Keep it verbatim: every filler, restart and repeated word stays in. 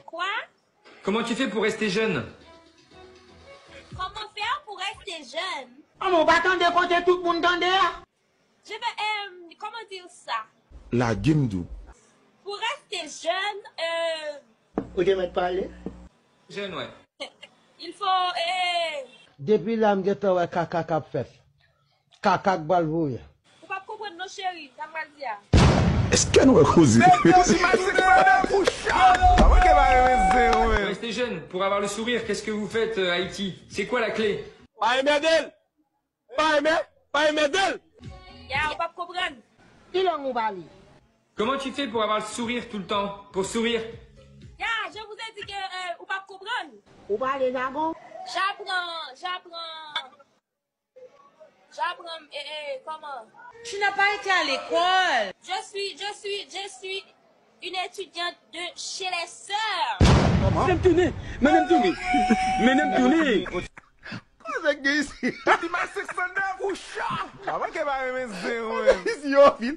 Quoi? Comment tu fais pour rester jeune? Comment faire pour rester jeune? An, ou pa tande kote tout moun tande a? Je vais, euh, comment dire ça? Lage m di w. Pour rester jeune, euh, Ou te mèt pale? Jeune, ouais. Il faut, euh, Depi la m gentan wè kaka k ap fèt. Kaka k pral voye. Ou p ap konprann non cheri, sa m pral di a. Èske nou wè koze? Restez jeune, pour avoir le sourire, qu'est-ce que vous faites, euh, Haïti? C'est quoi la clé? Pa enmède l! Pa enmè, pa enmède l! Ya, ou p ap konprann. Ki lang ou pale? Comment tu fais pour avoir le sourire tout le temps? Pour sourire? Ya, je vous ai dit que, euh, ou p ap konprann. Ou pale zagon? J'apprends, j'apprends. J'apprends, eh, eh, comment? Tu n'as pas été à l'école. Je suis, je suis, je suis une étudiante de chez les sœurs. Mennen m tounen! Mennen m tounen! Mennen m tounen! Koze k gen isi? Pati may senk san nèf! Ou cha! Papa ke pa renmen zen, wen. Isi yo anpil.